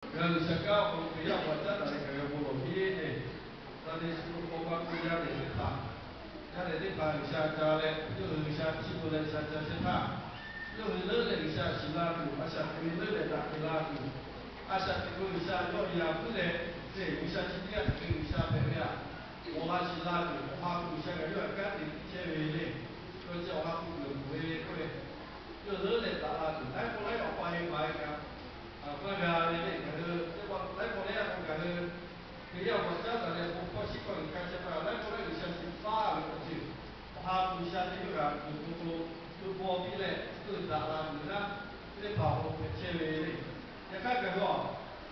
Ngaˬ hui G'uiˬsha kanˉ awˬ hk'aw lo Hkriꞈ yaˇ awˬ hk'aw caˉ taˍ leh ngaˬ hui bon lawˬ piˇ ve, Sunday school k'awꞈ maˇ k'oˆ, yaˇ nehˬ teˇ hpaˍ, yaˇ nehˬ teˇ hpaˍ G'uiˬsha ca leh, yawˇ hui G'uiˬsha chiˇ mvuh leh G'uiˬsha ca chehˇ htaˇ, yawˇ hui leuˉ leh G'uiˬsha shiˍ la tuˬ, a shaꞈ teꞈ ve leuˉ leh daꞈ kehˬ la tuˬ, a shaꞈ teꞈ k'o G'uiˬsha yawˇ yaꞈ puiˉ leh, lehˬ G'uiˬsha chi teˇ g'aˇ hk'e G'uiˬsha hpehꞈ ve aꞈ, awˬ laꞈ shiˍ la tuˬ, Awˬ ha hpu G'uiˬsha kaꞈ yawˇ htaꞈ kanˉ te piˇ chehˇ ve le. Yawˇ chi Awˬ ha hpu geuˬ peuˬ ve k'oˆ ve, yawˇ leuˉ leh daꞈ la tuˬ, laiˉ pawˆ laiˉ awˬ pa e ma e kaꞈ, maˇ g'a ve le. Ngaˬ hui teˇ pawˆ laiˉ pawˆ laiˉ a k'o ngaˬ hui Hkriꞈ yaˇ awˬ hk'aw caˉ taˍ leh bon hkawˇ shiˉ hkawˇ g'uiˬ hkanˇ chehˇ htaˇ, laiˉ pawˆ laiˉ G'uiˬsha shiˍ faˉ ve awˬ ceuˬ, Awˬ ha hpu G'uiˬsha te yawˇ g'a tuˬ to to, hkui paw piˇ leh, hkui daꞈ la tuˬ ve naˉ, chi teˇ hpaˍ awˬ hk'aw lo hpehꞈ chehˇ ve le. Yaꞈ hk'aˇ ngaˬ hui a,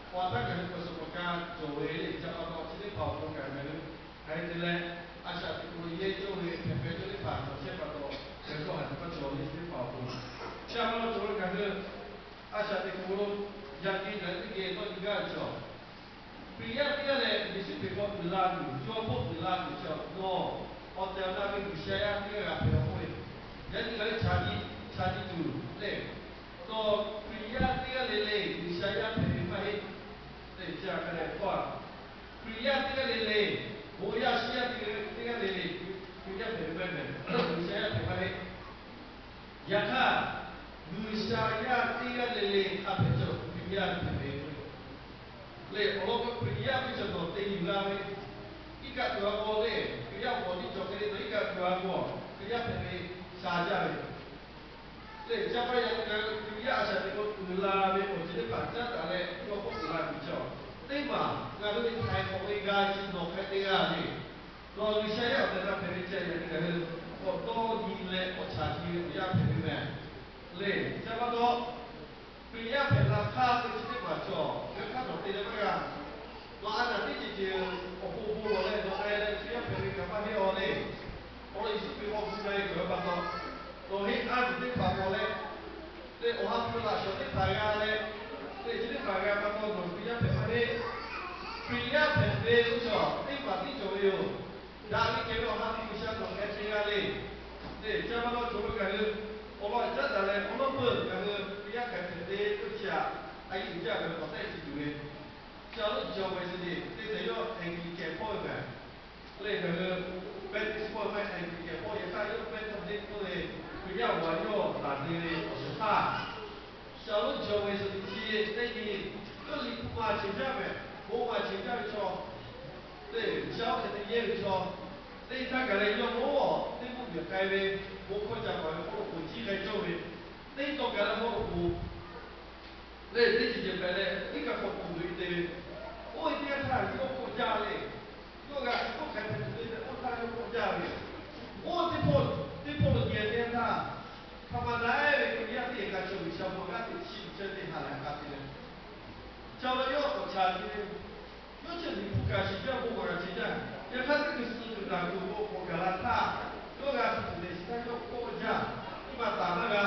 awˬ ha htaˇ ngaˬ hui k'awꞈ suhˍ k'awꞈ ka cawˬ ve le. Chi pa taw chi teˇ hpaˍ awˬ hk'aw lo kaꞈ ngaˬ hui hk'aˬ hk'e te leh, a shaꞈ teꞈ k'o yehˇ cawˇ ve hpehꞈ hpehꞈ cawˇ teˇ hpaˍ cawˬ chehˇ pa taw, ngaˬ hui k'awꞈ ha tuˬ maˇ cawˬ le. Chi teˇ hpaˍ awˬ hk'aw lo, chi pa taw cawˬ ve ngaˬ hui a shaꞈ teꞈ k'o lo, yaꞈ nyi ngaˬ hui teˇ geh tawˇ nyi gaˇ ve chaw, Hkriꞈ yaˇ teˇ g'aˇ leh Yeˍsuˆ Hkriꞈ hk'aw uiˍ la tuˬ, yawˇ hpawˇ uiˍ la tuˬ chaw, nawˬ awˬ tehˬ awˬ na ve G'uiˬsha yaˇ teˇ g'aˇ g'a hpehꞈ-oˬ k'oˆ ve, yaꞈ nyi ngaˬ hui chaꞈ nyi, chaꞈ nyi tuˬ le. Nawˬ Hkriꞈ yaˇ teˇ g'aˇ le le G'uiˬsha yaˇ hpehꞈ ve maˇ heˆ. Teˇ chi a hk'a dehꞈ k'oˆ a, Hkriꞈ yaˇ teˇ g'aˇ le le, bon yaˇ shiˍ yaˇ teˇ g'aˇ le le, Hkriꞈ yaˇ hpehꞈ ve maˇ heˆ, G'uiˬsha yaˇ hpehꞈ maˇ heˆ. Yaꞈ hk'aˇ, G'uiˬsha yaˇ teˇ g'aˇ le le hk'a hpehꞈ chaw Hkriꞈ yaˇ hpehꞈ ve k'o, lehˬ awˬ lawn k'o Hkriꞈ yaˇ ve chaw nawˬ te yuˬ g'a ve, iˉ kaˆ tuˬ a k'o le, Hkriꞈ yaˇ awˬ hk'aw tiˉ cawˬ hk'e le, nawˬ iˉ kaˆ tuˬ a k'o, Hkriꞈ yaˇ hpehꞈ ve sha jaˇ ve. Lehˬ, ca pa yaꞈ nyi ngaˬ hui Hkriꞈ yaˇ a shaꞈ teꞈ k'o uiˍ la ve awˬ ceuˬ teˇ hpaˍ caˉ taˍ leh, yawˇ k'oˆ uiˍ la tuˬ chaw, teˇ maˬ ngaˬ hui ve htaiˍ hk'awꞈ ve g'a chi nawˬ hk'e te g'a ve, nawˬ G'uiˬsha yaˇ awˬ tehˬ na hpehꞈ ve ceh yaꞈ nyi ngaˬ hui k'awꞈ dawˇ nyi leh k'awꞈ chaꞈ nyi ve awˬ yaˇ hpehꞈ ve meh. Lehˬ, ca pa taw Hkriꞈ yaˇ hpehꞈ la hk'aˇ suh chi teˇ maˬ chaw, ngaˬ hui hk'aˇ nawˬ te leh maˇ g'a. Nawˬ a naˬ teˇ ceuˬ ceuˬ awˬ pon bon lawˬ leh nawˬ k'ai leh Hkriꞈ yaˇ hpehꞈ ve kaꞈ maˇ heˆ-aw le. Awˬ lawn Yeˍsuˆ Hkriꞈ awˬ bon na e cawˬ ve pa taw, nawˬ heˆ a tuˬ teˇ hpaˍ k'awꞈ leh, lehˬ Awˬ ha hpu laꞈ shawˍ teˇ hpaˍ g'a leh, lehˬ chi teˇ hpaˍ g'a pa taw nawˬ Hkriꞈ yaˇ hpehꞈ maˇ heˆ. Hkriꞈ yaˇ hpehꞈ ve k'o chaw teˇ hpaˍ tiˉ cawˬ ve yoˬ. Daꞈ ve kehˬ ve Awˬ ha hpu G'uiˬsha nawˬ hk'aˬ hk'e te g'a le. Lehˬ, ca pa taw cawˬ ve ngaˬ hui awˬ lawn caˉ taˍ leh awˬ lawn peuˬ ngaˬ hui Hkriꞈ yaˇ hk'aˬ hk'e te k'oˆ chi aꞈ, a yeˇ uiˍ jaˇ ngaˬ hui k'awꞈ tehˆ chi tuˬ ve, Charlotte Jones Wesley te tehꞈ yawˇ Anglican hpawˇ ve meh. Lehˬ ngaˬ hui Baptist hpawˇ maˇ heˆ, Anglican hpawˇ yaꞈ hk'aˇ yawˇ Baptist hpawˇ ve Hkriꞈ yaˇ awˬ g'aˇ yawˇ taˍ te ve awˬ suhˍ htaˇ, Charlotte Jones Wesley chi teˇ nyi, yawˇ liꞈ hpu maˍ cheˬ jaˇ meh, bon maˍ cheˬ jaˇ ve chaw, lehˬ G'uiˬsha oˇ hk'e te yehˇ ve chaw, teˇ htaˇ kaꞈ leh yawˇ oˇ teˇ mvuhˇ miˬ k'ai ve, bon hkawˇ ca paˍ ve hk'aw lo k'oˍ ciˇ k'ai cawˇ ve, teˇ taw kaꞈ leh hk'aw lo k'oˍ lehˬ, teˇ ceuˬ ceuˬ pehꞈ leh, iˉ kaˆ hk'aw k'oˍ ve te ve, oˇ ve teˇ yanˇ htaˇ yawˇ k'awꞈ jaˇ le. Yawˇ g'a tuˬ k'oˆ hk'aˬ hk'e te ve, oˇ htaˇ yawˇ k'awꞈ jaˇ ve, oˇ teˇ pawˆ, teˇ pawˆ lo geh teˇ yanˇ htaˇ, hk'a ma na-e ve Hkriꞈ yaˇ teˇ g'aˇ kaꞈ chaw G'uiˬsha maw g'aˇ teꞈ chiˇ mvuh chehˇ teˇ ha lehˬ k'a te leh, chaw la yawˇ k'awꞈ chaꞈ te ve, yawˇ chi liꞈ hpu kaꞈ shiˍ jaˇ, bon kaꞈ shiˍ jaˇ. Yaꞈ hk'aˇ teˇ hkui suh kuiˬ taˍ kuiˬ k'o k'awꞈ gaˬ la htaˇ, yawˇ g'a tuˬ tuˬ teꞈ shiˍ htaˇ yawˇ k'awꞈ jaˇ, teˇ ma taˍ maˇ g'a.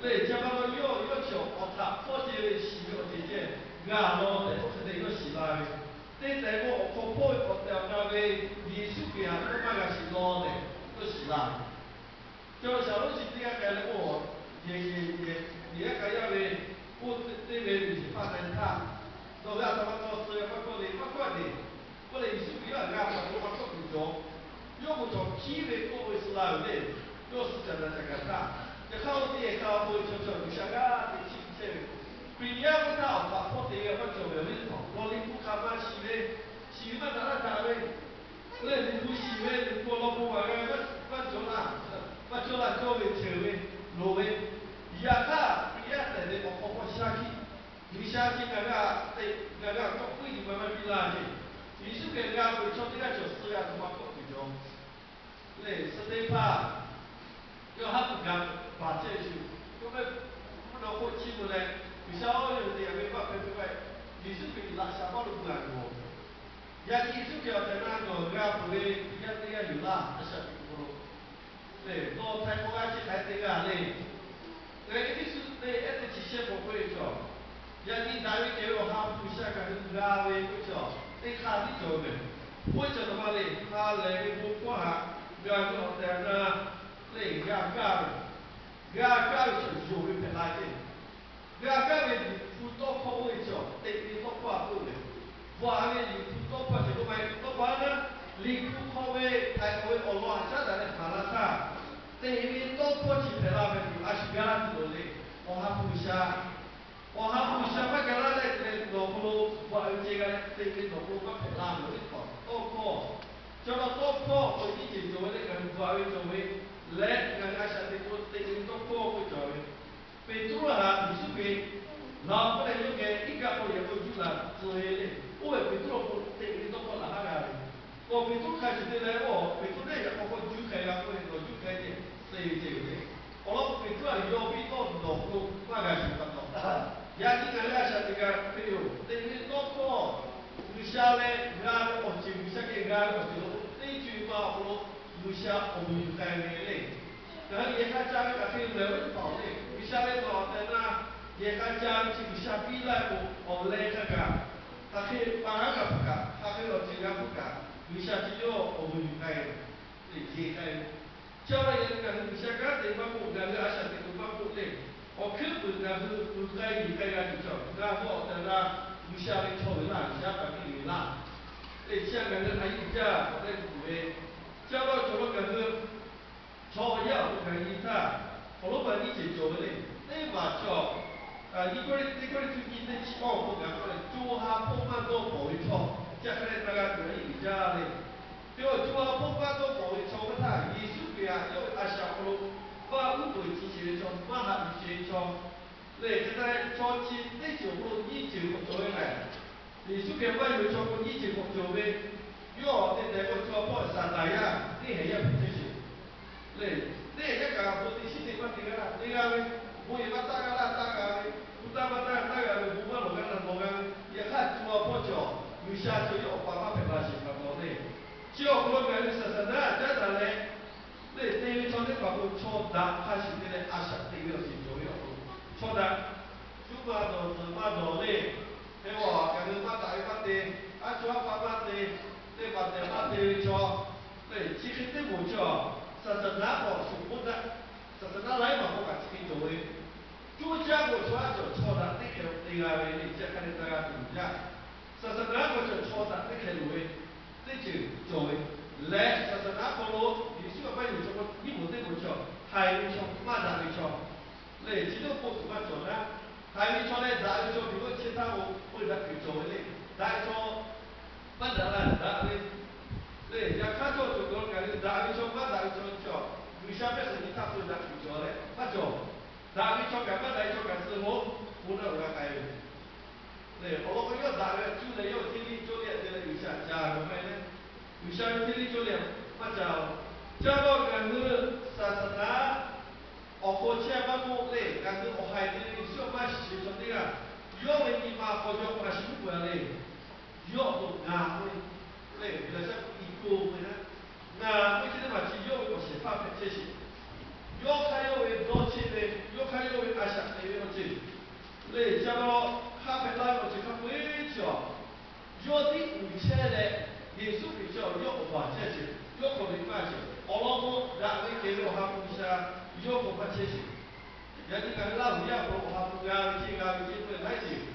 Lehˬ, ca pa taw yawˇ, yawˇ chi awˬ hk'aw htaꞈ hpawˇ te ve shiˍ ve awˬ ceuˬ ceh g'a law tehꞈ k'oˆ hk'e te yawˇ shiˍ la ve, teˇ tehꞈ k'o awˬ hk'aw hpawˇ ve awˬ tehˬ awˬ na ve Yeˍsuˆ Hkriꞈ htaꞈ yawˇ maˇ g'a shiˍ law tehꞈ yawˇ shiˍ la ve. Chaw shaˍ lonˉ chi teˇ g'aˇ k'ai leh k'o, yehˬ yehˬ yehˬ yehˬ g'aˇ k'ai yaˇ ve, oˇ teˇ ve miˬ shiˍ hpaˇ k'ai htaˇ, nawˬ g'a htaꞈ pa taw suh g'a maˇ kawˆ le, maˇ kawˆ le. K'oˆ leh Yeˍsuˆ Hkriꞈ yawˇ htaꞈ g'a htaꞈ k'o maˇ kawˆ tuˬ cawˬ. Yawˇ k'o chaw hkiˉ ve k'oˆ ve suh la ve le. Yawˇ suh caˍ daꞈ caˍ gaˬ htaˇ, yaꞈ hk'aˇ oˇ teˇ g'aˇ hk'a peu chaw chaw G'uiˬsha g'aˇ teꞈ chiˇ mvuh chehˇ ve, Hkriꞈ yaˇ ve htaˇ awˬ htaꞈ hpawˇ te g'a maˇ cawˬ ve awˬ viˉ teˇ hpaˍ, nawˬ liꞈ hpu hk'aˬ ma shiˍ ve, shiˍ ve maˇ daꞈ laˇ daꞈ ve, lehˬ liꞈ hpu shiˍ ve liꞈ hpu awˬ lawn bon maˍ g'a ve maˇ cawˬ laˇ, maˇ cawˬ laˇ cawˇ ve cheuˬ ve, loˍ ve, yaꞈ hk'aˇ Hkriꞈ yaˇ tehꞈ ve awˬ hk'aw hpawˇ shaˉ hkiˆ G'uiˬsha chi ngaˬ g'a teꞈ ngaˬ g'a kawˆ puiˉ nyi ma maˇ piˇ laˇ ve, Yeˍsuˆ Hkriꞈ g'a peuˬ chaw teˇ g'aˇ cawˬ suh g'a tuˬ maˇ kawˆ tuˬ cawˬ. Lehˬ Steˍhpaˆ yawˇ haˉ tuˬ gaˬ baˬ chehˇ ve shuˍ, yawˇ ve mvuhˇ naw hk'oˆ chiˇ mvuh leh, G'uiˬsha-oˬ, yawˇ hui te yaꞈ ve maˇ hpehꞈ ve k'o, Yeˍsuˆ Hkriꞈ laꞈ shaˍ paˇ lo gu g'a tuˬ-oˬ. Yaꞈ nyi Yeˍsuˆ Hkriꞈ awˬ tehˬ na nawˬ g'a peuˬ ve Hkriꞈ yaˇ teˇ g'aˇ yoˬ laˇ, a shaꞈ teꞈ k'o lo. Lehˬ, nawˬ htaiˍ hk'awꞈ g'a chi hk'aˬ hk'e te g'a le. Ngaˬ hui Eˇfeˇsuꞈ teˇ ehˉ teˇ chi shehˆ hk'aw k'oˆ ve chaw, yaꞈ nyi daꞈ ve kehˬ ve Awˬ ha hpu G'uiˬsha ngaˬ hui g'a ve k'oˆ ve chaw, teˇ hk'aˇ tiˉ cawˬ ve meh. Oˇ ve chaw nawˬ ma le, ha lehˬ ve bon hkawˇ htaꞈ g'a ve awˬ tehˬ awˬ na lehˬ g'a kaˇ ve, g'a kaˇ ve chaw yonˍ ve hpehꞈ la ve. G'a kaˇ ve Liꞈ hpu tawˇ hkawˇ oˇ ve chi teꞈ ve tawˇ hkawˇ a k'oˆ ve, bvuhꞈ ve Liꞈ hpu tawˇ hkawˇ chi k'oˆ ma, tawˇ hkawˇ a naˉ, Liꞈ hpu hk'aw ve htaiˍ hk'awꞈ ve awˬ lawn haꞈ shaˉ daꞈ leh hpanˍ la htaˇ, teꞈ ve tawˇ hkawˇ chi hpehꞈ la ve tuˬ a shu gaˇ tuˬ loˍ le. Awˬ ha hpu G'uiˬsha, Awˬ ha hpu G'uiˬsha maˇ gaˇ laˇ leh te leh nawˬ hk'aw lo bvuhꞈ ve ce g'a leh teꞈ ve nawˬ hk'aw lo maˇ hpehꞈ la ve teˇ hpaˍ tawˇ hkawˇ, chi a tawˇ hkawˇ awˬ nyi ceuˬ cawˬ ve leh ngaˬ hui bvuhꞈ ve cawˬ ve leh ngaˬ hui a shaꞈ teꞈ k'o teꞈ ve tawˇ hkawˇ k'oˆ cawˬ ve, Peˍtruˆ htaꞈ Yeˍsuˆ Hkriꞈ laˬ k'oˆ leh yawˇ geh iˉ kaˆ k'aw yehˬ k'aw juˇ laˬ tcuh ve le. Oˇ ve Peˍtruˆ awˬ hk'aw lo teꞈ ve tawˇ hkawˇ laˬ haˉ g'a ve, k'awꞈ Peˍtruˆ hk'a shuˍ te leh, Peˍtruˆ teˇ yaꞈ k'aw k'aw juˇ hk'a g'a k'oˆ ve, nawˬ juˇ hk'a ce te ve ce ve le. Awˬ lawn k'o Peˍtruˆ htaꞈ yawˇ piˇ tawˇ nawˬ hk'aw lo maˇ g'a shuˍ pa taw, yaꞈ nyi ngaˬ hui a shaꞈ teꞈ g'a hk'e yoˬ. Teꞈ ve tawˇ hkawˇ G'uiˬsha leh g'a ve awˬ ceuˬ, G'uiˬsha geh g'a ve awˬ ceuˬ lo teˇ co e ma awˬ hk'aw lo G'uiˬsha awˬ bon yuˬ k'ai ve le. Ngaˬ hui yehˬ k'a ca ve kaꞈ hk'e lehˬ ve teˇ hpaˍ le, G'uiˬsha leh nawˬ a tehꞈ na yehˬ k'a ca ve chi G'uiˬsha piˇ laˇ ve k'o, awˬ leh hk'a kaꞈ, hk'aˬ hk'e pa g'a kaꞈ hpu kaꞈ, hk'aˬ hk'e awˬ ceuˬ g'a hpuˇ kaꞈ, G'uiˬsha chi yawˇ awˬ bon yuˬ k'ai ve le, yeˬ k'ai ve. Chi a pa yaꞈ nyi ngaˬ hui G'uiˬsha kanˉ te maˇ k'oˆ, ngaˬ hui a shaꞈ teꞈ k'o maˇ k'oˆ le, awˬ hkuiˉ puiˍ ngaˬ hui uiˍ k'ai yeˬ k'ai g'a tuˬ chaw g'a k'o awˬ tehꞈ na, G'uiˬsha ve chaw uiˍ laˇ, G'uiˬsha htaꞈ piˇ uiˍ laˇ le. Chi a ngaˬ hui a yiˇ uiˍ jaˇ k'awꞈ teˇ tuˬ ve, chi a pa cawˬ lo ngaˬ hui chaw yaˇ awˬ hk'aw ngaˬ hui nyi htaˇ, awˬ lonˉ ma nyiˇ ceuˬ cawˬ ve le. Teˇ maˬ chaw Teˇ Kawˇrenˍhtuˆ nyiˇ teˇ chi awˇ awˬ hk'aw gaˬ k'oˆ leh, co ha hpawˇ maˇ dawˇ pawˍ ve chaw, chi hk'e leh na g'a tuˬ a yiˇ uiˍ jaˇ le. Te awˬ co ha hpawˇ maˇ dawˇ pawˍ ve chaw maˇ htaˇ, Yeˍsuˆ Hkriꞈ htaꞈ yawˇ ve a shaꞈ awˬ hk'aw lo maˇ uˉ peunˍ chi sheˍ ve chaw, maˇ haꞈ yuˬ sheˍ ve chaw le. Hk'e te leh chaw chi teˇ ceuˬ awˬ hk'aw lo nyiˇ ceuˬ k'awꞈ cawˬ ve lehˬ, Yeˍsuˆ Hkriꞈ maˇ yonˍ ve chaw k'o nyiˇ ceuˬ k'awꞈ cawˬ ve, yawˇ te tehˬ k'o chaw hpawˇ Saˍtanˍ yaˇ teˇ hehˍ yaˇ hpehꞈ chehˇ sheˍ le. Teˇ hehˍ yaˇ kaꞈ bon teˇ shiˉ teˇ maˇ te g'a, te g'a ve, bon yehˬ maˇ taˆ g'a laˇ taˆ g'a ve, pu taˇ maˇ taˇ taˆ g'a ve, bon maˇ lawˬ g'a laˇ lawˬ g'a ve, yaꞈ hk'aˇ co ha hpawˇ cawˬ, G'uiˬsha cawˬ yawˇ awˬ pa maˇ hpehꞈ la sheˍ pa taw le. Chi awˬ hk'aw lo ngaˬ hui Saˍtanˍ caˉ daꞈ leh le, te ve chaw teˇ hpaˍ k'o chaw daꞈ hk'a shuˍ te leh a shaꞈ teꞈ ve awˬ ceuˬ cawˬ ve awˬ hk'aw lo, chaw daꞈ, shu maˇ dawˬ tzuhˬ maˇ dawˬ le. Hk'e k'o ngaˬ hui maˇ daꞈ ve maˇ te, a chaw a pa maˇ te, teˇ hpaˍ tehꞈ maˇ te ve chaw le. Chi hk'e teˇ moˍ chaw, Saˍtanˍ k'awꞈ shuˍ k'oˆ daꞈ, Saˍtanˍ laiˉ maˬ k'o kaꞈ chi hk'e cawˬ ve, cuˇ caˇ k'o chaw a cawˬ chaw daꞈ teˇ hkeh te g'a ve le. Chi hk'a dehꞈ na g'a tuˬ jaˇ. Saˍtanˍ k'o cawˬ chaw daꞈ teˇ hkeh loˍ ve teˇ ceuˬ cawˬ ve leh, Saˍtanˍ hk'aw lo Yeˍsuˆ htaꞈ maˇ yonˍ chaw k'o nyiˇ moˍ teˇ moˍ chaw, haiˬ ve chaw, maˇ daꞈ ve chaw le. Chi teˇ k'oˆ tuˬ maˇ cawˬ naˉ, haiˬ ve chaw leh daꞈ ve chaw miˬ g'uˇ chehˇ htaˇ k'o peu daꞈ kuiˬ cawˬ ve le. Daꞈ ve chaw maˇ daꞈ la daꞈ ve le. Yaꞈ hk'aˇ cawˬ cawˬ kaꞈ ngaˬ hui daꞈ ve chaw maˇ daꞈ ve chaw cawˬ, G'uiˬsha mehˆ suhˍ nyi htaˇ peu daꞈ kuiˬ cawˬ leh maˇ cawˬ. Daꞈ ve chaw kaꞈ maˇ daꞈ ve chaw kaꞈ suh lo, bon naˇ lo g'a k'ai ve le. Awˬ lawn k'o yawˇ daꞈ ve cuˇ leh yawˇ hteˇ liˇ cawˇ liˇ te leh G'uiˬsha ca ve maˇ heˆ le. G'uiˬsha ve hteˇ liˇ cawˇ liˇ maˇ ca. Chi a pa ngaˬ hui Saˍtanˍ awˬ hk'aw chehˇ maˇ k'oˆ le, ngaˬ hui awˬ haiˬ te ve Yeˍsuˆ maˇ shiˍ ve chaw teˇ g'aˇ, yawˇ ve nyi ma hk'aw yawˇ k'o a shu mvuhˇ peuˬ a le. Yawˇ awˬ to ngaˬ k'oˆ ve le, G'uiˬsha i ko ve naˉ, ngaˬ k'oˆ chi teˇ maˬ chi yawˇ ve awˬ shehˍ hpaˇ hpehꞈ chehˇ sheˍ. Yawˇ hk'aˇ yawˇ ve dawˇ cheˆ ve, yawˇ hk'aˇ yawˇ ve a shaꞈ teꞈ ve awˬ ceuˬ le. Chi a pa hk'a hpehꞈ la ve awˬ ceuˬ hk'a peu-eˬ chi awˬ, yawˇ tiˉ uiˍ chehˇ leh, Yeˍsuˆ Hkriꞈ chi awˬ yawˇ awˬ baˬ chehˇ sheˍ, yawˇ hk'aw ve maˇ sheˍ. Awˬ lawn k'o daꞈ ve kehˬ ve Awˬ ha hpu G'uiˬsha yawˇ hk'aw maˇ chehˇ sheˍ. Yaꞈ nyi ngaˬ hui Laˇ huˍ yaˇ awˬ hk'aw lo Awˬ ha hpu g'a ve ceˇ g'a ve ceˇ k'oˆ ve laiˉ ceuˬ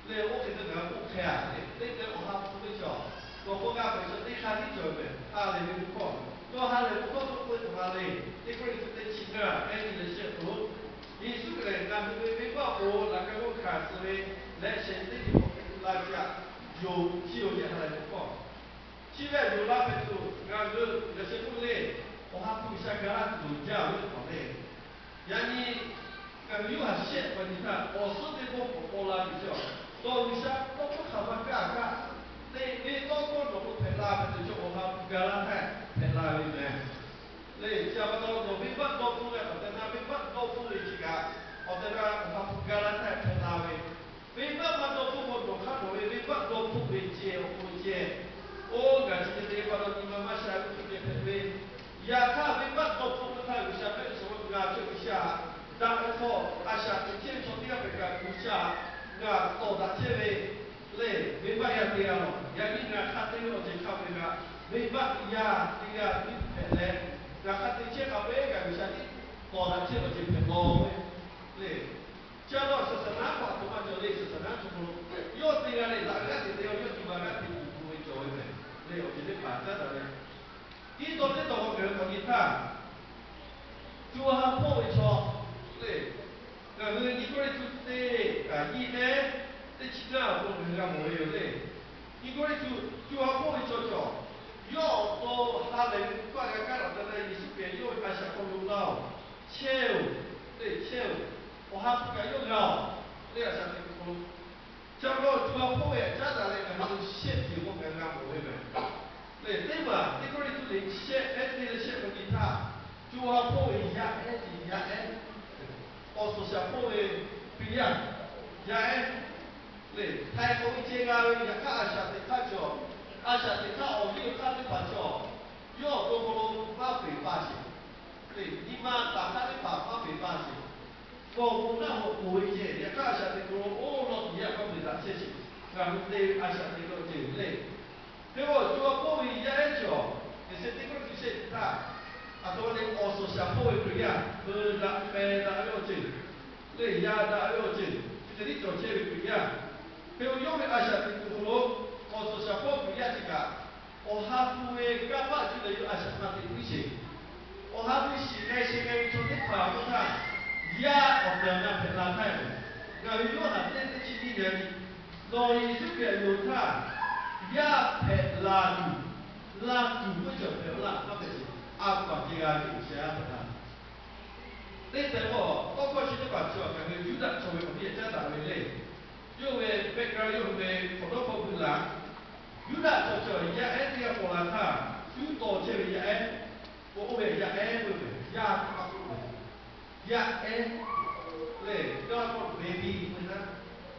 le. Oˇ hk'e te ngaˬ hui k'oˆ hk'e a le, teˇ geh Awˬ ha hpu ve cawˬ, nawˬ hk'aw g'a hpehꞈ chaw teˇ hk'aˇ tiˉ cawˬ ve mehˬ. Ha lehˬ ve bon hkawˇ, yawˇ ha lehˬ bon hkawˇ k'oˆ k'oˆ ve hk'aˬ ma le. Teˇ Kawˇrenˍhtuˆ teˇ chi ngaˇ, ehˉ nyi leh shehˆ awˬ hk'aw lo, Yeˍsuˆ Hkriꞈ lehˬ ngaˬ hui ve venˇbaˆ awˬ hk'aw lo laꞈ ka g'awˇ hkanˍ suh ve leh shehˍ teˇ nyi hk'awꞈ hk'e la ce a, yonˍ chi yoˬ ce ha lehˬ bon hkawˇ. Chi ve yonˍ la hpehꞈ tuˬ ngaˬ hui G'uiˬsha k'oˆ le, Awˬ ha hpu G'uiˬsha ga laˇ tuˬ jaˇ ve teˇ hpaˍ le. Yaꞈ nyi ngaˬ hui Yoˇhanˬ shehˆ pa nyi htaˇ awˬ suhˉ teˇ pawˆ k'awꞈ k'aw la tuˬ cawˬ. Dawˇ G'uiˬsha tawˇ hkawˇ hk'aˬ ma kaˇ kaꞈ, teꞈ ve tawˇ hkawˇ nawˬ hk'aw hpehꞈ la ve tuˬ cawˬ, Awˬ ha hpu ga laˇ htaˇ hpehꞈ la ve mehˬ. Le chi a pa taw nawˬ venˇbaˆ dawˇ hpfuhˆ leh awˬ tehˬ na venˇbaˆ dawˇ hpfuhˆ ve chi kaꞈ, awˬ tehˬ na Awˬ ha hpu ga laˇ htaˇ hpehꞈ la ve, venˇbaˆ maˇ dawˇ hpfuhˆ k'o, nawˬ hk'aˇ nawˬ ve venˇbaˆ dawˇ hpfuhˆ ve ceh awˬ hk'aw lo ceh, oˇ ngaˬ chi te te pa taw nyi ma maˇ sha ve hk'e hpehꞈ ve, yaꞈ hk'aˇ venˇbaˆ dawˇ hpfuhˆ ve htaˇ G'uiˬsha mehˆ suhˍ ngaˬ cawˬ G'uiˬsha daꞈ ve hk'aw, a shaꞈ teꞈ chehˇ ve chaw teˇ g'aˇ hpehꞈ kaꞈ G'uiˬsha ngaˬ tawˍ daꞈ chehˇ ve le. Venˇbaˆ yaˇ te g'a lawˬ. Yaꞈ nyi ngaˬ hk'a te ve awˬ ceuˬ hk'a peu-eˬ kaꞈ, venˇbaˆ yaˇ teˇ g'aˇ tiˉ hpehꞈ leh, ngaˬ hk'a te chehˇ hk'a peu-eˬ kaꞈ G'uiˬsha tiˉ tawˍ daꞈ chehˇ awˬ ceuˬ hpehꞈ lawˬ ve le. Chi a pa Saˍtanˍ le awˬ ceuˬ teˇ hpaˍ caˉ daꞈ leh, tiˉ tawˇ teˇ tawˇ k'awꞈ k'ai ve k'awꞈ nyi htaˇ, co ha hpawˇ ve chaw le, ngaˬ hui nyiˇ Kawˇrenˍhtuˆ teˇ kaꞈ nyiˇ ehˉ teˇ chi ngaˇ awˬ hk'aw lo ngaˬ hui g'a mawˬ ve yoˬ le. Nyiˇ Kawˇrenˍhtuˆ co ha hpawˇ ve chaw cawˬ, yawˇ awˬ to ha lehˬ ve paˆ g'a kaˉ laˬ te leh Yeˍsuˆ Hkriꞈ yawˇ ve a shaꞈ hk'aw lo laˇ-oˬ, chehˇ-oˬ, le chehˇ-oˬ, awˬ ha hpu kaꞈ yawˇ g'a-oˬ, le a shaꞈ teꞈ kuˬ hk'aw lo. Chi pa taw co ha hpawˇ ve caˉ daꞈ leh ngaˬ hui lo shehˆ ceuˬ k'awꞈ ngaˬ hui g'a mawˬ ve mehˬ. Le teˇ maˬ teˇ Kawˇrenˍhtuˆ le shehˆ ehˉ teˇ leh shehˆ k'awꞈ nyi htaˇ, co ha hpawˇ ve yaˇ ehˉ te yaˇ ehˉ, awˬ suhˍ shaˍ hpawˇ ve Hkriꞈ yaˇ yaˇ ehˉ, le htaiˍ k'awꞈ ve ceh g'a ve, yaꞈ hk'aˇ a shaꞈ teꞈ hk'aˇ cawˬ, a shaꞈ teꞈ hk'aˇ awˬ liˇ awˬ hk'aˇ teˇ hpaˍ cawˬ, yawˇ awˬ to hk'aw lo maˇ peˬ pa sheˍ. Le nyi ma taˍ hk'aˇ teˇ hpaˍ maˇ peˬ pa sheˍ. Kawˬ k'o naˆ hoꞈ k'oˍ ve ceh, yaꞈ hk'aˇ a shaꞈ teꞈ kuˬ lo oˇ lawˇ tuˬ yaˇ maˇ peˬ daꞈ chehˇ sheˍ. Ngaˬ hui te ve a shaꞈ teꞈ kuˬ lo ceh le. Hk'e k'o co ha hpawˇ ve yaˇ ehˉ cawˬ, Eˍseˍ teˇ Kawˇrenˍhtuˆ shehˆ teˇ htaˇ, a htoꞈ ma le awˬ suhˍ shaˍ hpawˇ ve Hkriꞈ yaˇ, heuˬ daꞈ pehˬ daꞈ ve awˬ ceuˬ, le yaˇ daꞈ ve awˬ ceuˬ, chi hk'e tiˉ cawˬ chehˇ ve Hkriꞈ yaˇ. Hk'e k'o yawˇ ve a shaꞈ teꞈ kuˬ hk'aw lo, awˬ suhˍ shaˍ hpawˇ Hkriꞈ yaˇ chi kaꞈ, awˬ ha hpu ve kanˇ paˆ cuˇ leh yawˇ a shaꞈ maˇ teꞈ puiˉ sheˍ. Awˬ ha hpu shiˍ k'ai sheh k'ai ve chaw teˇ hpaˍ k'oˆ htaˇ, yaˇ awˬ pehˍ awˬ na hpehꞈ la htaˇ, ngaˬ ve Yoˇhanˬ teˇ teˇ chi nyiˇ nyi a nyi, nawˬ Yeˍsuˆ Hkriꞈ htaꞈ yonˍ htaˇ, yaˇ hpehꞈ la tuˬ, la tuˬ k'oˆ ve chaw hpehꞈ la htaˇ hpehꞈ sheˍ. A paˍ ceh g'a ve G'uiˬsha yaˇ hpehꞈ la. Teˇ tehꞈ k'o, tawˇ hkawˇ chi teˇ hpaˍ chi awˬ hk'aˬ hk'e Yuˇdaꞈ chaw ve awˬ miˇ a caˉ daꞈ ve le. Yawˇ ve background, yawˇ hui ve hk'awꞈ dawˇ hkawˇ hui laˬ, Yuˇdaꞈ chaw chi awˬ yaˇ ehˉ teˇ g'aˇ paw la htaˇ, cuˉ taw chehˇ ve yaˇ ehˉ, k'o oˇ ve yaˇ ehˉ ve yaˇ teˇ hpaˍ k'oˆ ve, yaˇ ehˉ lehˬ, yaˇ k'o baby ve naˉ.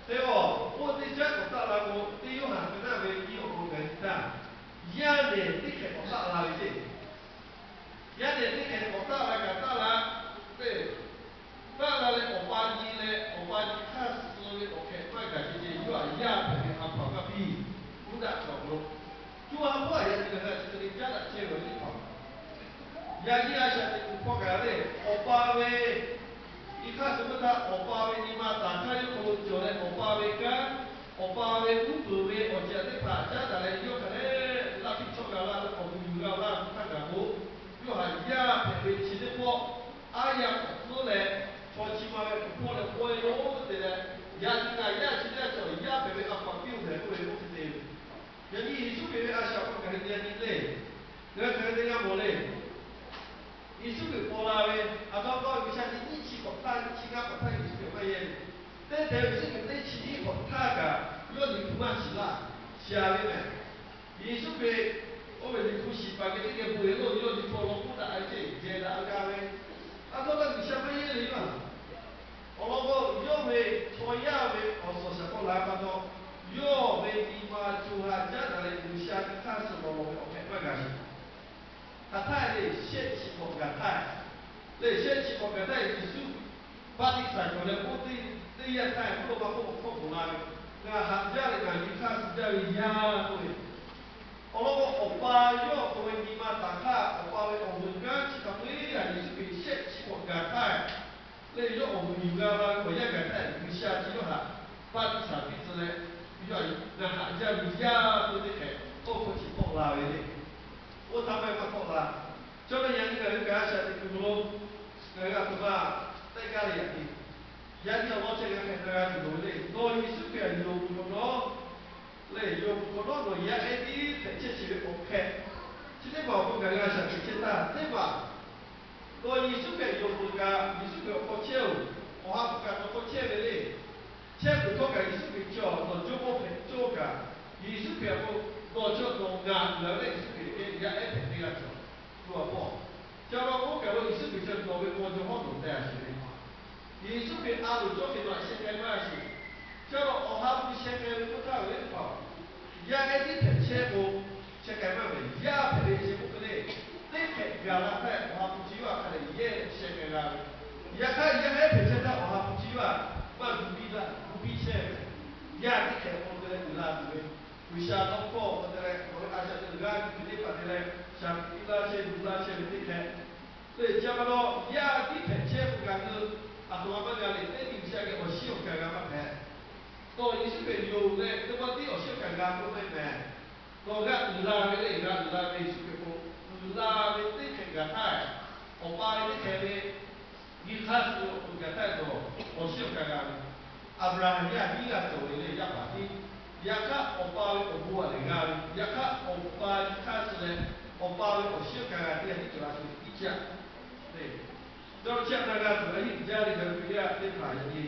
Hk'e k'o, oˇ teˇ caˉ k'awꞈ taˆ la k'o, teˇ Yoˇhanˬ hk'e naˆ ve nyiˇ awˬ hk'aw lo gaˬ nyi htaˇ, yaˇ nehˬ teˇ hkeh k'awꞈ taˆ la ve ceˇ. Yaˇ nehˬ teˇ hkeh k'awꞈ taˆ la kaꞈ taˆ la, le, taˆ la leh awˬ pa nyi leh awˬ pa nyi hk'aˇ suh ve awˬ hk'ehꞈ maˇ gaˬ ceh ceh, yawˇ htaꞈ yaˇ hpehꞈ ve a paˍ maˇ piˇ. Yuˇdaꞈ chaw awˬ hk'aw lo co ha hpawˇ a yaꞈ nyi gaˬ htaˇ chi hk'e le caˉ daꞈ chehˇ ve awˬ liˇ hpaˍ, yaꞈ nyi a shaꞈ teꞈ kuˬ hpawˇ kaꞈ le, awˬ pa ve nyi hk'aˇ suh ve htaˇ, awˬ pa ve nyi ma taˍ hk'aˇ yawˇ hk'aw lo cawˬ leh, awˬ pa ve kanˉ, awˬ pa ve uˉ peunˍ ve awˬ ceuˬ teˇ hpaˍ caˉ daꞈ leh, yawˇ hk'a dehꞈ laˇ hpiˇ chawˇ g'a laˇ ve awˬ vuˬ yuˬ g'a laˇ ve htaˇ kaꞈ k'o, yawˇ htaꞈ yaˇ hpehꞈ ve chi teˇ pawˆ aˉ yaˇ k'awꞈ tcuhˉ leh, chaw chi ma ve awˬ hpawˇ leh pawehˇ lo te leh, yaꞈ nyi kaꞈ yaˇ chi teˇ g'aˇ cawˬ yaˇ hpehꞈ ve a paˍ piˇ-oˬ tehꞈ k'oˆ ve k'oˆ hk'e te ve. Yaꞈ nyi Yeˍsuˆ Hkriꞈ ve a shaꞈ hk'aw kaꞈ hk'e te a nyi le. Ngaˬ hui hk'aˬ hk'e te g'a mawˬ le. Yeˍsuˆ Hkriꞈ paw la ve, a htoꞈ ma k'o G'uiˬsha nyiˇ chi hk'awꞈ htaˇ, nyiˇ chi ngaˇ hk'awꞈ htaˇ Yeˍsuˆ Hkriꞈ maˇ yehˇ ve. Teˇ hpehꞈ Yeˍsuˆ Hkriꞈ teˇ chi nyiˇ hk'awꞈ htaˇ kaꞈ yawˇ liꞈ hpu maˇ shiˍ laˇ, shiˍ a ve mehˬ. Yeˍsuˆ Hkriꞈ oˇ ve liꞈ hpu shiˍ paˍ geh teˇ geh bon-e lo yawˇ liꞈ hpu awˬ lawn k'oˆ daꞈ ve ceˇ, jehˬ daꞈ g'a ve. A htoꞈ ma G'uiˬsha maˇ yehˇ ve yoˬ. Awˬ lawn k'o, yawˇ ve chaw yaˇ ve awˬ suhˍ shaˍ hpawˇ la pa taw, yawˇ ve nyi ma co ha caˉ daꞈ leh G'uiˬsha nyi hk'aˇ suh lawˬ lawˬ ve awˬ hpehꞈ maˇ g'a sheˍ. Hk'aˬ htaˇ le, shehˆ chi hk'awꞈ gaˬ htaˇ, le shehˆ chi hk'awꞈ gaˬ htaˇ Yeˍsuˆ baˆtiˆsaˬ cawˬ leh k'oˆ teˇ, teˇ yanˇ htaˇ mvuhˇ naw ma hk'oˆ awˬ hkawˇ k'oˆ la ve, Ngaˬ haꞈ jaˇ leh ngaˬ nyi hk'aˇ suh jaˇ ve yaˇ k'oˆ ve, awˬ lawn k'o, Awˬ pa yawˇ awˬ to ve nyi ma taˍ hk'aˇ, Awˬ pa ve awˬ vuˬ kanˉ chi hk'a peu-eˬ Yeˍsuˆ Hkriꞈ shehˆ chi hk'awꞈ gaˬ htaˇ, le yawˇ awˬ vuˬ yuˬ g'a la ve awˬ yanˇ gaˬ htaˇ, G'uiˬsha chi yawˇ htaꞈ baˆtiˆsaˬ piˇ tcuh leh, yawˇ htaꞈ ngaˬ haꞈ jaˇ ve yaˇ k'oˆ ve teˇ hkeh tawˇ hkawˇ chi tawˆ la ve le. Oˇ htaˇ maˇ heˆ maˇ tawˆ la. Chaw ve yaꞈ nyi ngaˬ hui kaꞈ a shaꞈ teꞈ kuˬ lo, ngaˬ hui a htoꞈ ma teˇ g'aˇ le yaꞈ nyi, yaꞈ nyi awˬ lawn chehˇ g'a hpehꞈ g'a tuˬ loˍ ve le. Nawˬ Yeˍsuˆ Hkriꞈ htaꞈ yonˍ peuˬ hk'awꞈ nawˉ, le yonˍ peuˬ hk'awꞈ nawˉ nawˬ yaˇ ehˉ tiˉ hpehꞈ chehˇ sheˍ ve awˬ hk'e, chi teˇ hpaˍ awˬ hk'aw ngaˬ hui a shaꞈ teꞈ chehˇ htaˇ teˇ hpaˍ, nawˬ Yeˍsuˆ Hkriꞈ yonˍ peuˬ kaꞈ, Yeˍsuˆ Hkriꞈ awˬ hk'aw chehˇ-oˬ, Awˬ ha hpu kaꞈ nawˬ hk'aw chehˇ ve le. Chehˇ peuˬ htawˇ kaꞈ Yeˍsuˆ Hkriꞈ chi nawˬ jawˇmawˇ hpehꞈ cawˇ kaꞈ, Yeˍsuˆ Hkriꞈ k'o, nawˬ chi nawˬ ngaˬ hui leh Yeˍsuˆ Hkriꞈ geh yaˇ ehˉ hpehꞈ teˇ g'aˇ cawˬ. Lo a pawˆ, chi a lawn k'oˆ kaꞈ lo Yeˍsuˆ Hkriꞈ chi nawˬ ve k'aw jaw hawˉ nawˬ teh a sheˍ ve. Yeˍsuˆ Hkriꞈ a loˍ cawˇ ve nawˬ sheh k'ai maˇ sheˍ. Chi a lawn Awˬ ha hpu sheh k'ai ve k'oˆ htaˇ ve teˇ hpaˍ, yaˇ ehˉ tiˉ hpehꞈ chehˇ k'o, sheh k'ai maˇ ve yaˇ hpehꞈ ve chi k'oˆ hk'e le. Teˇ hkeh gaˬ la htaˇ Awˬ ha hpu chi yawˇ htaꞈ hk'a dehꞈ yehˇ sheh k'ai g'a ve. Yaꞈ hk'aˇ yaˇ ehˉ hpehꞈ chehˇ htaˇ Awˬ ha hpu chi yawˇ htaꞈ maˇ gu piˇ laˇ, gu piˇ chehˇ ve. Yaˇ teˇ hkeh k'o te leh uiˍ la tuˬ ve, G'uiˬsha tawˇ hkawˇ k'o te leh nawˬ ve a shaꞈ teꞈ g'aˇ tuˬ ve teˇ hpaˍ te leh, shaˍ tiꞈ piˇ laˇ chehˇ, gu laˇ chehˇ ve teˇ hkeh le. Chi a pa taw yaˇ tiˉ hpehꞈ chehˇ k'o kaꞈ hui, a htoꞈ ma maˇ g'a le. Teˇ nyi G'uiˬsha geh awˬ shiˉ awˬ kaˬ g'a maˇ hpehꞈ. Nawˬ Yeˍsuˆ Hkriꞈ yonˍ leh teˇ maˇ tiˉ awˬ shiˉ awˬ kaˬ g'a k'oˆ maˇ heˆ mehˍ. Nawˬ g'a uiˍ la ve le, g'a uiˍ la ve Yeˍsuˆ Hkriꞈ k'o, uiˍ la ve teˇ hkeh gaˬ htaˇ, Awˬ pa ve teˇ hkeh ve nyi hk'aˇ suh awˬ to gaˬ htaˇ dawˬ, awˬ shiˉ awˬ ka g'a ve. Aˍbraˍhanˍ yaˇ hiˉ g'a cawˬ ve le, yaˇ paˍ tiˉ. Yaꞈ hk'aˇ, Awˬ pa ve awˬ bon a lehˬ g'a ve. Yaꞈ hk'aˇ, Awˬ pa nyi hk'aˇ suh leh, Awˬ pa ve awˬ shiˉ awˬ ka g'a teˇ g'aˇ tiˉ cawˬ la tuˬ ve tiˉ caˇ ve. Dawˇ chi a htaˇ g'a tuˬ a yiˇ uiˍ jaˇ ve ngaˬ hui Hkriꞈ yaˇ teˇ hpaˍ yaꞈ nyi.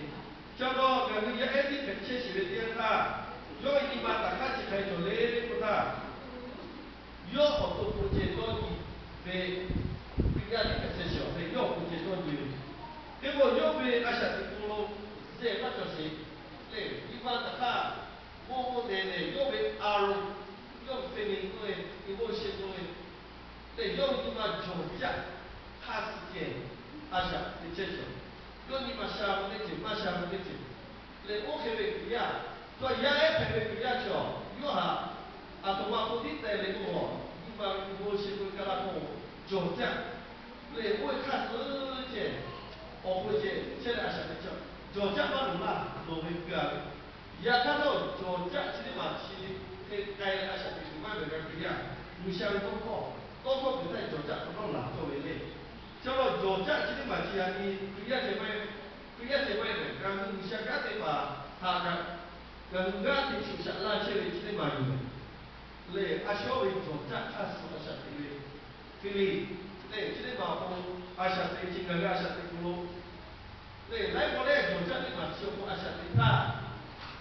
Chaw dawˇ ngaˬ hui yaˇ ehˉ tiˉ hpehꞈ chehˇ sheˍ ve teˇ yanˇ htaˇ, yawˇ nyi ma taˍ hk'aˇ chi hk'a cawˬ le k'oˆ htaˇ, yawˇ awˬ to k'o ceh dawˇ nyi ve, Hkriꞈ yaˇ tiˉ hpehꞈ chehˇ sheˍ ve yawˇ awˬ to ceh dawˇ nyi ve. Hk'e k'o, yawˇ ve a shaꞈ teꞈ k'o lo zeˬ maˇ cawˬ sheˍ le. Nyi ma taˍ hk'aˇ, mawˇ mawˇ dehˬ dehˬ yawˇ ve a lo, yawˇ ve hpe le k'oˆ ve, iˉ mawˇ sheˆ k'oˆ ve, lehˬ yawˇ ve nyi ma jawˬ jaˆ hk'aˇ suh ceh a shaꞈ teꞈ chehˇ sheˍ. Yawˇ nyi ma sha ve teˇ ceuˬ, maˇ sha ve teˇ ceuˬ. Lehˬ oˇ hk'e ve Hkriꞈ yaˇ, yawˇ yaˇ ehˉ hpehꞈ ve Hkriꞈ yaˇ chi awˬ, yawˇ htaꞈ aˬ htoꞈ ma k'oˆ tiˉ teh le k'o, nyi ma ve nyi ma sheˆ k'oˆ ve kaˇ laˇ k'o, jawˬ jaˆ. Lehˬ oˇ ve hk'aˇ suh ceh, awˬ hk'aw lo ceh chehˇ leh a shaꞈ teꞈ chehˇ, jawˬ jaˆ maˇ loˍ laˇ, loˍ ve keu a ve. Yaꞈ hk'aˇ htawˇ, jawˬ jaˆ chi teˇ maˬ chi hk'e k'ai leh a shaꞈ teꞈ tuˬ maˇ ve ngaˬ hui Hkriꞈ yaˇ, G'uiˬsha ve tawˇ hkawˇ, tawˇ hkawˇ kuiˬ htaˇ jawˬ jaˆ hk'awꞈ nawˉ laˬ cawˇ ve le. Chi a lo jawˬ jaˆ chi teˇ maˬ chi yaꞈ nyi Hkriꞈ yaˇ ceh maˇ heˆ, Hkriꞈ yaˇ ceh maˇ heˆ mehˬ. Ngaˬ hui G'uiˬsha kanˉ teˇ hpaˍ htaꞈ kaꞈ, ngaˬ hui g'aˇ hteꞈ shuˍ shaꞈ laˇ chehˇ ve chi teˇ maˬ yoˬ mehˬ. Lehˬ a shaꞈ ve jawˬ jaˆ hk'aˇ suh a shaꞈ teꞈ ve hk'e le. Lehˬ chi teˇ maˬ awˬ hk'aw lo a shaꞈ teꞈ ve chi ngaˬ hui a shaꞈ teꞈ k'o lo, lehˬ laiˉ pawˆ lehˬ jawˬ jaˆ teˇ maˬ chi awˬ hk'aw lo a shaꞈ teꞈ htaˇ,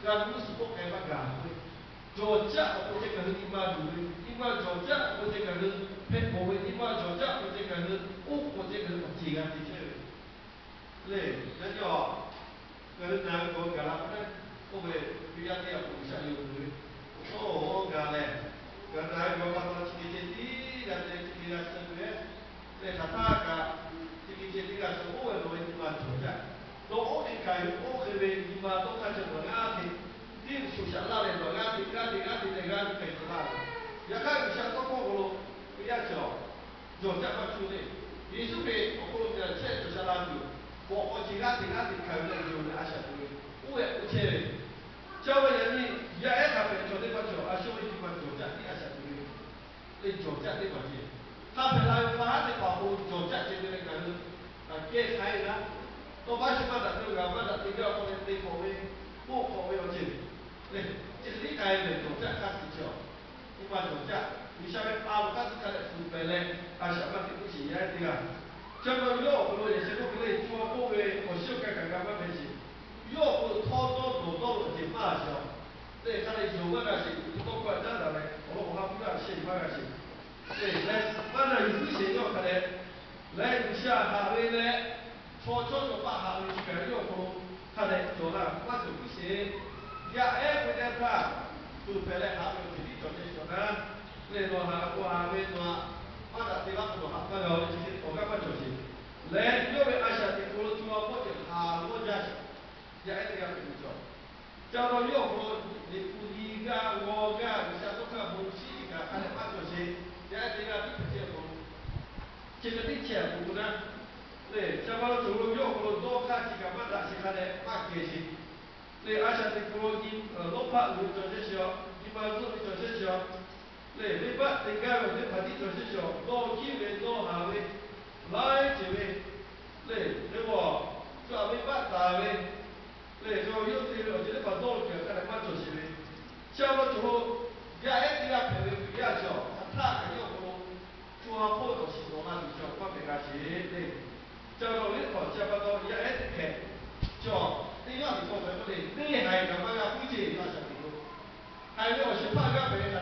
ngaˬ hui g'uˇ suhˍ k'awꞈ k'ai maˇ gaˬ ve. Jawˬ jaˆ awˬ hk'aw lo ceh ngaˬ hui nyi ma luˬ ve, nyi ma jawˬ jaˆ awˬ hk'aw lo ceh ngaˬ hui hpehꞈ bawˬ ve, nyi ma jawˬ jaˆ awˬ hk'aw lo ceh ngaˬ hui oˉ k'oˍ ceh ngaˬ hui awˬ ceˬ g'a te chehˇ ve. Lehˬ yaꞈ nyi awˬ, ngaˬ hui na ve k'awꞈ gaˬ la k'o, oˇ ve Hkriꞈ yaˇ teˇ g'aˇ k'o G'uiˬsha yonˍ ve, oˇ g'a lehˬ, ngaˬ hui na ve k'awꞈ pa taw chi hk'e ceh tiˉ g'a te, chi hk'e g'a suh ve, lehˬ hk'aˬ htaˇ kaꞈ chi hk'e ceh tiˉ g'a suh, oˇ ve nawˬ ve nyi ma jawˬ jaˆ. Nawˬ oˇ hk'e kaꞈ yoˬ, oˇ hk'e ve nyi ma dawˇ hk'aˇ ceh nawˬ g'aˇ hteꞈ tiˉ shuˍ shaꞈ laˇ leh nawˬ g'aˇ hteꞈ g'aˇ hteꞈ g'aˇ hteꞈ leh g'aˇ hteꞈ hpehꞈ tuˬ laˇ ve. Yaꞈ hk'aˇ G'uiˬsha tawˇ hkawˇ k'o lo, Hkriꞈ yaˇ chi awˬ jawˬ jaˆ maˇ cuˇ le. Yeˍsuˆ Hkriꞈ awˬ hk'aw lo ngaˬ chehˇ cawˬ sha la tuˬ, bawˬ k'awꞈ ceh g'aˇ hteꞈ g'aˇ hteꞈ hkanˍ ve leh yonˍ leh a shaꞈ teꞈ ve, oˇ ve k'oˆ chehˇ ve. Chi a ve yaꞈ nyi yaˇ ehˉ hk'a hpehꞈ chaw teˇ hpaˍ cawˬ a shaꞈ ve nyi ma jawˬ jaˆ tiˉ a shaꞈ teꞈ ve, lehˬ jawˬ jaˆ teˇ hpaˍ ceh, hk'a hpehꞈ la ve pa haˉ teˇ hpaˍ awˬ hk'aw lo jawˬ jaˆ ceh te leh ngaˬ hui kehˇ hk'aˇ e laˇ. Nawˬ maˇ shu maˇ daꞈ te, ngaˬ maˇ daꞈ te gaˇ awˬ hk'aw leh te hk'awꞈ ve, k'oˆ hk'awꞈ ve awˬ ceuˬ lehˬ, chi hk'e tiˉ k'ai ve jawˬ jaˆ hk'aˇ suh ceh awˬ, nyi ma jawˬ jaˆ. G'uiˬsha ve a loˍ hk'aˇ suh hk'a dehꞈ tuˬ pehˍ leh a shaꞈ maˇ teꞈ k'oˆ sheˍ yaˇ ehˉ teˇ g'aˇ. Chi a pa yawˇ awˬ hk'aw lo yaꞈ sheh k'oˆ hk'e le, co ha k'oˆ ve awˬ shiˉ awˬ ka kaꞈ g'a maˇ hpehꞈ sheˍ. Yawˇ awˬ hk'aw lo htawˇ dawˇ nawˬ dawˇ lo awˬ ceuˬ maˇ a sheˍ a. Lehˬ hk'a leh yonˍ maˇ g'a sheˍ, tuˬ tawˇ hkawˇ a caˉ daꞈ leh awˬ lawn k'awꞈ ha puˇ laˇ sheh maˇ g'a sheˍ. Lehˬ leh maˇ na yuˬ puiˉ sheˍ yawˇ hk'a leh, leh G'uiˬsha haꞈ ve leh chaw chawˇ chaw paˆ haꞈ ve chi kaꞈ yawˇ awˬ hk'aw lo hk'a dehꞈ cawˬ la maˇ cawˬ puiˉ sheˍ. Yaˇ ehˉ k'oˆ ve teˇ htaˇ, tuˬ hpehꞈ leh haꞈ ve awˬ ceuˬ tiˉ cawˬ ceh cawˬ naˉ. Lehˬ nawˬ haꞈ k'o haꞈ ve, nawˬ htaꞈ maˇ daꞈ te laˇ k'o nawˬ haꞈ maˇ g'a ve chi hk'e awˬ g'aˇ maˇ cawˬ sheˍ. Leh yawˇ ve a shaꞈ teꞈ k'o lo co ha pawˆ ceh haˍ lawˇ jaˇ sheˍ. Yaˇ ehˉ teˇ g'aˇ hpehꞈ ve cawˬ. Ca law yawˇ awˬ hk'aw lo liꞈ hpu nyi g'aˇ g'aw g'aˇ G'uiˬsha tawˇ hkawˇ bon chiˇ kaꞈ hk'a dehꞈ maˇ cawˬ sheˍ. Yaˇ ehˉ teˇ g'aˇ tiˉ hpehꞈ chehˇ awˬ hk'aw lo, chi hk'e tiˉ chehˇ awˬ hk'aw lo naˉ. Lehˬ ca law cawˬ lo yawˇ awˬ hk'aw lo dawˇ hk'aˇ chi kaꞈ maˇ daꞈ sheˍ, hk'a dehꞈ maˇ geh sheˍ. Lehˬ a shaꞈ teꞈ k'o lo nyi lawˇ hpaˆ uiˍ ve cawˬ chehˇ sheˍ a, nyi ma zuhˆ ve cawˬ chehˇ sheˍ a. Lehˬ venˇbaˆ te gaˇ ve awˬ teˇ hpaˍ tiˉ cawˬ chehˇ sheˍ a, dawˇ kiˉ ve dawˇ haˍ ve laiˉ ceuˬ ve, lehˬ hk'e k'o, co a venˇbaˆ taˍ ve, lehˬ hk'e k'o yawˇ te ve awˬ ceuˬ teˇ hpaˍ dawˇ lo ceuˬ hk'a dehꞈ maˇ cawˬ sheˍ ve. Chi a law cawˬ lo yaˇ ehˉ teˇ g'aˇ hpehꞈ ve Hkriꞈ yaˇ cawˬ hk'aˬ htaˇ kaꞈ yawˇ awˬ hk'aw lo co ha hpawˇ ve awˬ shiˍ nawˬ la tuˬ cawˬ maˇ hpehꞈ g'a sheˍ le. Ca law ve hk'aw chi a pa taw yaˇ ehˉ teˇ hpehꞈ cawˬ teˇ g'aˇ tiꞈ k'awꞈ hpehꞈ k'oˆ le, teˇ haiˬ kaꞈ maˇ g'a puiˉ ceˇ a shaꞈ teꞈ k'o, haiˬ ve awˬ shiˍ hpaˇ g'aˇ hpehꞈ ve